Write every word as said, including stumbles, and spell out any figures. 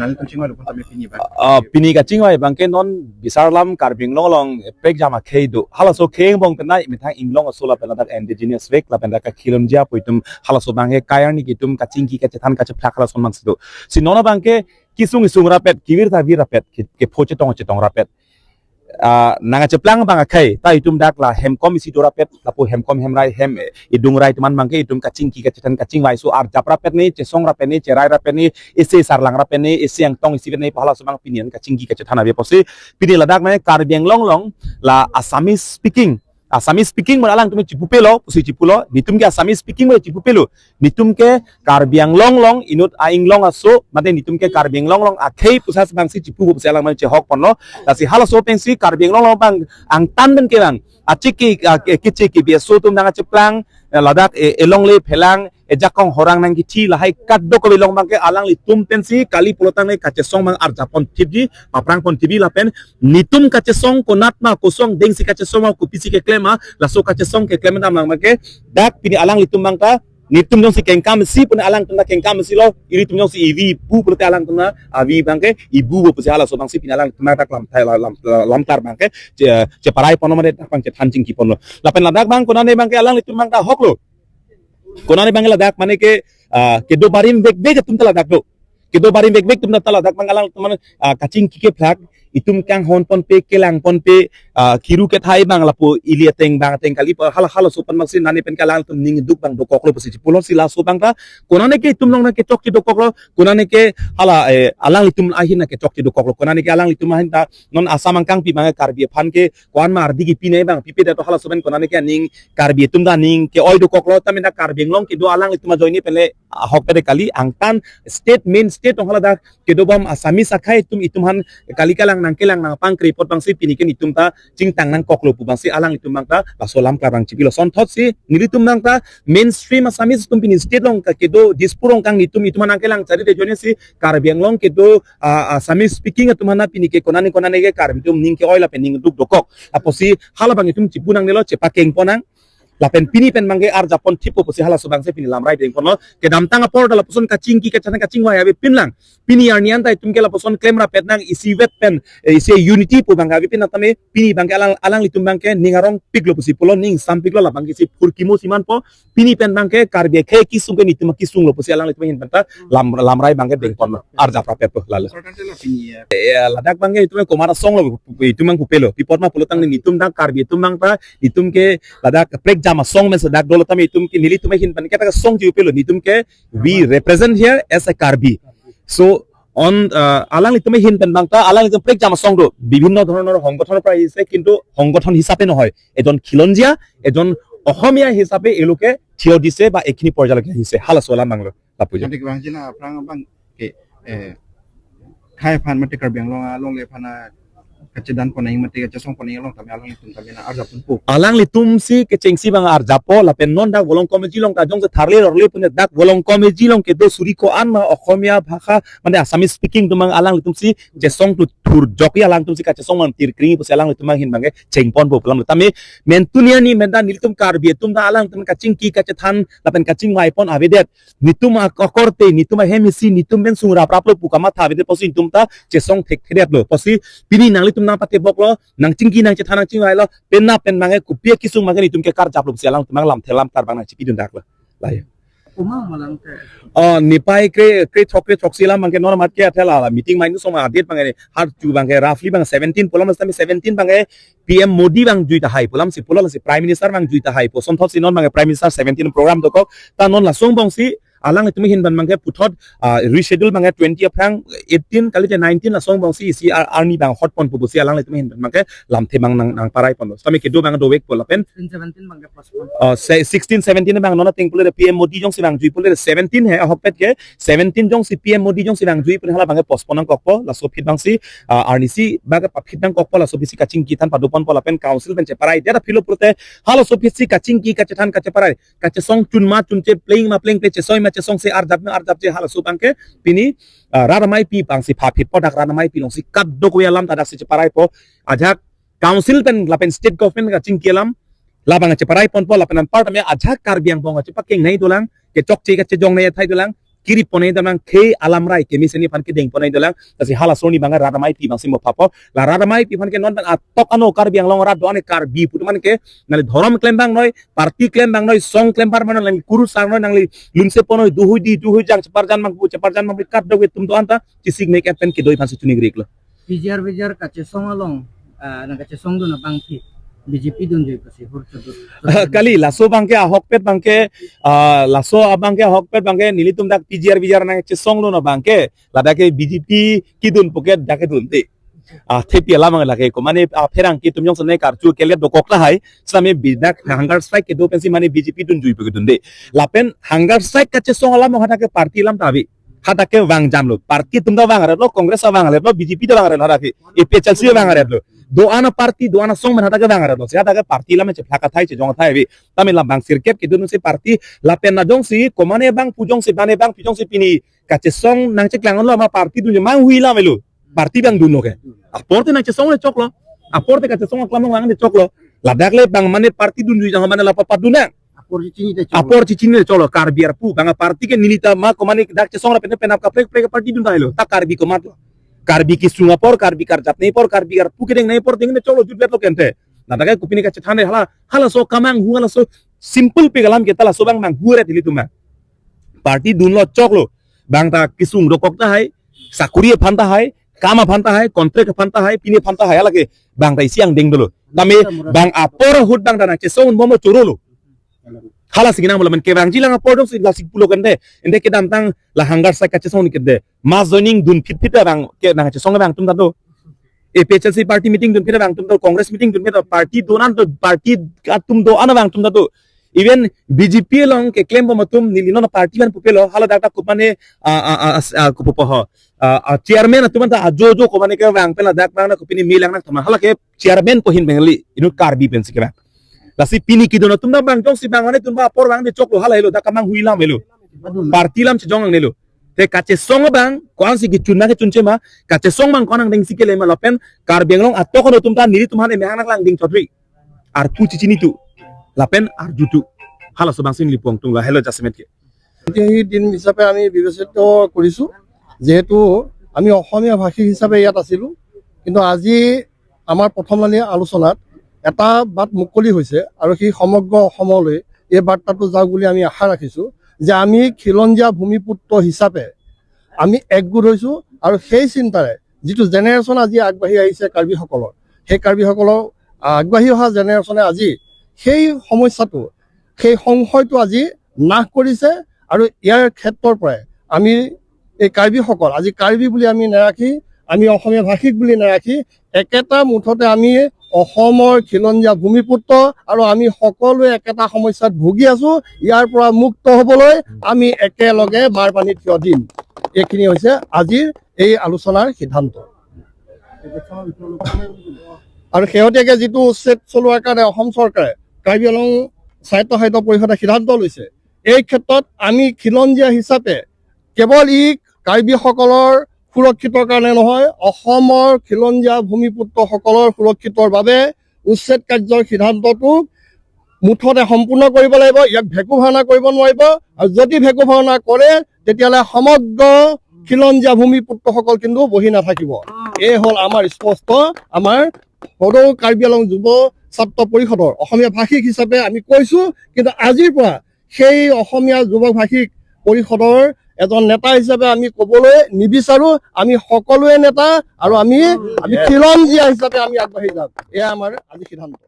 Nangtum chingvai lo pon tame pini abang. Ah, pini kachingvai abangke non bisar alam Karbi Anglong along prekjam akhei do. Halaso akhei angbong penai methang inglong aso lapen ladak indigenous week lapen ladak khilonjia pu itum halaso abangke kai arni ke itum kachingki kachethan kachephlak halaso abangsi do. Si non abangke kesung kesung rapet, kevir ta vir rapet, ke, kepho chetong chetong rapet. Ah, nangkacheplang abang akhei, ta itum dak la hemkom isi do rapet, lapu hemkom hemrai hem, eh, idung rai atum an abangke itum kachingki kachethan kachingvai aso arjap rapet ne, chesong rapet ne, cherai rapet ne, isi sarlang rapet ne, isi angtong isi vet ne, pu halaso abang pini an kachingki kachethan ave pusi, pini ladak ne Karbi Anglong along la Assamese speaking, Assamese speaking mo alangtum chipupelo, pusi chipulo, netum ke Assamese speaking mo chipupelo, netum ke Karbi Anglong along inut a-inglong aso, mate netum ke Karbi Anglong along akhei pusi abangsi chipu pusi alang mane chehok ponlo. Lasi halaso pensi Karbi Anglong along abang angtan pen ke abang achik ke, ah, ke, kechik ke biaso atum nangkacheplang, eh, ladak, eh, elongle phelang, ejakong horang nangkithi lahai kadokave along abangke alanglitum pensi kali pulotangte kachesong abang arjap pon thipji, paphrang pon thipji lapen netum kachesong konat ma, kosong dengsi kachesong ma, kopisi keklem ma, laso kachesong keklem dam abangke dak pini alanglitum abang ta netum jongsi kengkam isi pun alangtum ta kengkam isi lo, ilitum jongsi ivi bu pulote alangtum ta avi abangke ibu bo pusi halaso abangsi pini alangtum ta dak lam thai la-, lam, la-, lamtar abangke che-, cheparai ponlo mate dak abang chethan chingki ponlo. Lapen ladak abang konane abangke alanglitum abang ta hoklo. Konane abangke ladak mane ke, ah, kedo barim vekvek atum ta ladak do. Kedo barim vekvek atum ta ladak abang alangtum mane, ah, kachingki kephlak, itum kanghon ponpe, kelang ponpe, ah, kiru kethai abang lapu ili ateng abang ateng kali pa hala halaso pen maksi nani pen ke alangtum ning duk abang dokoklo pusi chipulo. Si laso abang ta konane ke itum along nangkechokche dokoklo, konane ke hala, eh, alanglitum ahin nangkechokche dokoklo, konane ke alanglitum ahin ta non Assam angkangpi abang Karbi aphan ke ko-an ma ardi kipi nai abang pipe det halaso pen konane ke aning Karbi atum ta aning ke-oi dokoklo, tame dak Karbi Anglong kedo alanglitum ajoine pen le ahok pede kali, angtan state, main state along hala dak kedobom Assamese akhei atum itum aphan kali kelang nangkelang nangpangkri apot abangsi pini ke netum ta chingtang nangkoklo pu abangsi alanglitum abang ta laso alam kla abang chipilo. Sonthotsi nelitum abang ta mainstream Assamese atum pini state along ke kedo Dispur along kang netum itum aphan nangkelang chari de ajoine si Karbi Anglong kedo, ah, Assamese speaking atum aphan pini ke konane konane ke Karbi atum ning ke-oi lapen ning duk dokok. Apotsi hala abang itum chipu nangnelo, chepakeng pon nang. Lapen pini pen abangke arjap pon thippo pusi halaso abangsi pini lamrai deng ponlo. Kedamtang apor ta lapuson kachingki kachethan kachingvai ave pinlang. Pini arni an ta itum ke lapuson klem rapet nang isi vet pen, eh, isi unity pu abang ave pin tame pini abangke alang, alanglitum abangke ning arongpiklo pusi pulo, ning sampiklo, la abangke si phurkimo si manpo. Pini pen abangke Karbi akhei kesung ke netum kesunglo pusi alanglitum ahin pen ta lam, lamrai abangke deng ponlo. Arjap rapet po lalo. Sorkar selo pini ya. Eh, ladak abangke itum komat asong lo, itum abang pupelo. Pi apot ma pulotangte netum dak Karbi atum abang ta, netum ke ladak prekjam asong pen si dak dolo tame itum ke nelitum ahin pen ke ta song chipupelo, netum ke we represent here as a Karbi. So on, uh, alanglitum ahin pen abang ta, alanglitum prekjam asong do, বিভিন্ন ধৰণৰ সংগঠনৰ পৰা আহিছে, কিন্তু সংগঠন হিচাপে নহয়, এজন খিলঞ্জীয়া, এজন অসমীয়া হিচাপে এওঁলোকে থিয় দিছে বা এইখিনি পৰ্যায়লৈকে আহিছে। Halaso alam abanglo, lapu jo. Nanti kebang Cina, aphrang abang ke, eh, khai aphan mate Karbi Anglong alongle aphan kachedan pon nang mate kachesong pon nang along tame alanglitum tame nang arjap ponpo. Alanglitum si kechengsi abang arjappo lapen non dak Volongkom Eji along ta jongsi tharle rorle pune dak Volongkom Eji along kedo suri ko-an ma Okhomia bhasha mane Assamese speaking atum abang alanglitum si chesong tu thurjok ya alangtum si kachesong abang tirkring pusi alanglitum abang ahin abangke chengponpo pu alam tame mentuni arni menta nelitum Karbi atum ta alangtum kachingki kachethan lapen kachingvai pon avedet. Netum ak-, akorte, netum ahem isi, netum pen sung rapraplo pu kamatha avedet pusi netum ta chesong thekthedetlo. Pusi pini nanglitum nangpateboklo, nangchingki nangchethan nangchingvailo, penap pen abangke kopi akesung abangke netum ke karjaplo pusi alangtum abang lamthe lamtar abang nangchipidun daklo. Lai. Komat ma alangtum? Oh, niphai kre, kre throk kre throksi alam abangke non amat ke athela la meeting main song adet abangke har chu abangke roughly abang seventeen pu alam, seventeen abangke P M Modi abang jui tahai pu alam si pulo, si Prime Minister abang jui tahai pu. Sonthotsi non abangke Prime Minister seventeen program dokok. Ta non laso angbongsi alanglitum ahin pen abangke puthot, ah, reschedule abangke twenty aphrang eighteen kalite nineteen laso angbongsi isi ar-, arni abang hot ponpo pusi alanglitum ahin pen abangke lamthe abang nang, nangparai ponlo. Tame kedo abang dovekpo lapen. Sixteen seventeen abangke postpone. Ah, se-, sixteen seventeen abang non ateng pule P M Modi jongsi abang jui pule seventeen he ahokpet ke seventeen jongsi P M Modi jongsi abang jui pule hala abangke postpone nangkokpo, laso aphi abangsi, ah, arnisi abangke paphit nangkokpo, laso aphisi kachingki than padoponpo lapen council pen cheparai. Dera philo pulote halaso aphisi kachingki kachethan kacheparai kachesong chun ma chunche, pleng ma plengple, chesong ma chesongse, arjap ma arjapche, halaso abangke pini, ah, rat ameipi abangsi phaphitpo, dak rat ameipi alongsi kadokave alam ta daksi cheparaipo. Ajak council pen lapen state government kachingki alam labang cheparai ponpo lapen anparta me ajak Karbi angbong chepakeng nai dolang, kechokche kachejong nai athai dolang, kiri ponai dolang, khei alamrai kemesen aphan kedeng ponai dolang. Lasi halaso arni abangke rat ameipi abangsi mo phapo. La rat ameipi aphan ke non abang atok ano Karbi Anglong arat do-an ke Karbi pu atum an ke nangli dhorom klem abang noi, party klem abang noi, song klem abang noi, nangli kurusar noi, nangli lunse pon noi, duhui di, duhui jang, cheparjan abang pu, cheparjan abang kat do atum do-an ta chesik mek pen kedo aphansi chuningri iklo. P G R V G R kachesong along, ah, nangkachesongdun abangke B J P dunjui pusi hur chodut. Kali, laso abangke ahokpet abangke, ah, laso abangke ahokpet abangke nelitum dak P G R V G R nangchesongdun abangke, ladak ke B J P kedun puke dak kedunde. Ah, thepi alam abang lake ko mane, ah, pherangke atum jongsi nangkarju kelet dokok tahai, same bidak hunger strike kedo pensi mane B J P dunjui puke dunde. Lapen hunger strike kachesong alam hadak ke party alam ta ave. Hadak ke vangjamlo. Party atum ta vang aretlo, Congress ta vang aretlo, B J P ta vang aretlo hadak ke. A P H L C vang aretlo. Do-an aparty, do-an asong pen hadak ke vang aretlo. Si hadak ke party alam cheplak athai, chejong athai ave. Tame la abang sirkep kedunsi party lapen na jongsi ko mane abang pu jongsi, mane abang pu jongsi pini kachesong nangcheklang lo ma party dunjui manghui alam avelo. Party abang dunlo ke. Apor te nangchesongle choklo. Apor te kachesong aklam vangde choklo. Ladak le abang mane party dunjui jang mane la papadun nang. Apor chechinine choklo. Apor chechinine choklo, Karbi arpu. Abang party ke neli ta ma ko mane dak chesong ra pen penap kaprek prek party dun tahai lo. Ta Karbi komat lo. Karbi kesung apor, Karbi karjapne apor, Karbi arpu kedeng nai apor dengde choklo, jutbetlo kente. Ladak ke kopine kachethan de hala, halaso kemanghu, halaso simple pen alam ke ta laso abang manghu re nelitum ma. Party dunlo choklo. Abang ta kesung dokok tahai, sakuri aphan tahai, kam aphan tahai, contract aphan tahai, pine aphan tahai, lake abang ta isi angdeng dolo. Tame abang apor ahut abang ta nangchesong bomlo chorolo. Halasi nang bola men kevangji lang apor jongsi lasi pulo kente. Ente kedamtang la hunger strike kachesong ni kente. Mass joining dun phit phit abang ke nangchesong abang atum ta do. A P H L C party meeting dun phit abang atum ta do. Congress meeting dun phit abang, party do-an ta do, party atum do-an abang atum ta do. Even B J P along keklem bom atum neli non party ban pupelo, hala dak dak ko mane, ah, ah, ah, ah, ko pupo ho. Ah, ah, chairman atum ta ajo jo ko mane kevang pen ladak abang na kopine melang nangthan, hala ke chairman ko hin Bengali, inut Karbi pensi kevang. Lasi pini kedun atum ta abang jongsi abang mane dunba apor vangde choklo, hala helo dak kemanghui alam avelo. Party alam chejong angnelo. Te kachesong abang ko-ansi kechun nang kechun che ma, kachesong abang ko-an angdengsi kele ma lapen Karbi Anglong atok ano atum ta nelitum aphan emehang nanglang ding chotri. Arpu chechini tu. Lapen arju tu. Halaso abangsi neli pongtung la helo jasemet ke. ঐতিহাসিক দিন হিচাপে আমি বিবেচিত কৰিছো, যিহেতু আমি অসমীয়া ভাষিক হিচাপে ইয়াত আছিলো, কিন্তু আজি আমাৰ প্ৰথমলানি আলোচনাত এটা বাট মুকলি হৈছে আৰু সেই সমগ্ৰ অসমলৈ এই বাৰ্তাটো যাওক বুলি আমি আশা ৰাখিছো যে আমি খিলঞ্জীয়া ভূমিপুত্ৰ হিচাপে আমি একগোট হৈছো আৰু সেই চিন্তাৰে যিটো জেনেৰেশ্যন আজি আগবাঢ়ি আহিছে কাৰ্বিসকলৰ, সেই কাৰ্বিসকলৰ আগবাঢ়ি অহা জেনেৰেশ্যনে আজি সেই সমস্যাটো, সেই সংশয়টো আজি নাশ কৰিছে। আৰু ইয়াৰ ক্ষেত্ৰৰ পৰাই আমি এই কাৰ্বিসকল, আজি কাৰ্বি বুলি আমি নাৰাখি, আমি অসমীয়া ভাষিক বুলি নাৰাখি, একেটা মুঠতে আমি অসমৰ খিলঞ্জীয়া ভূমিপুত্ৰ আৰু আমি সকলোৱে একেটা সমস্যাত ভুগি আছো। ইয়াৰ পৰা মুক্ত হবলৈ আমি একেলগে বাৰ পানীত থিয় দিম। এইখিনি হৈছে আজিৰ এই আলোচনাৰ সিদ্ধান্ত। আৰু শেহতীয়াকে যিটো উচ্ছেদ চলোৱাৰ কাৰণে অসম চৰকাৰে কাৰ্বি আংলং স্বায়ত্তশাসিত পৰিষদে সিদ্ধান্ত লৈছে, এই ক্ষেত্ৰত আমি খিলঞ্জীয়া হিচাপে কেৱল ই কাৰ্বিসকলৰ সুৰক্ষিতৰ কাৰণে নহয়, অসমৰ খিলঞ্জীয়া ভূমিপুত্ৰসকলৰ সুৰক্ষিতৰ বাবে উচ্ছেদ কাৰ্যৰ সিদ্ধান্তটো মুঠতে সম্পূৰ্ণ কৰিব লাগিব। ইয়াক ভেকু ভাওনা কৰিব নোৱাৰিব। আৰু যদি ভেকু ভাওনা কৰে, তেতিয়াহ'লে সমগ্ৰ খিলঞ্জীয়া ভূমিপুত্ৰসকল কিন্তু বহি নাথাকিব। এই হ'ল আমাৰ স্পষ্ট, আমাৰ সদৌ কাৰ্বি আংলং যুৱ ছাত্ৰ পৰিষদৰ অসমীয়া ভাষিক হিচাপে আমি কৈছো, কিন্তু আজিৰ পৰা সেই অসমীয়া যুৱ ভাষিক পৰিষদৰ এজন নেতা হিচাপে আমি ক'বলৈ নিবিচাৰো। আমি সকলোৱে নেতা আৰু আমি, আমি খিলঞ্জীয়া হিচাপে আমি আগবাঢ়ি যাম। এয়া আমাৰ আজি সিদ্ধান্ত।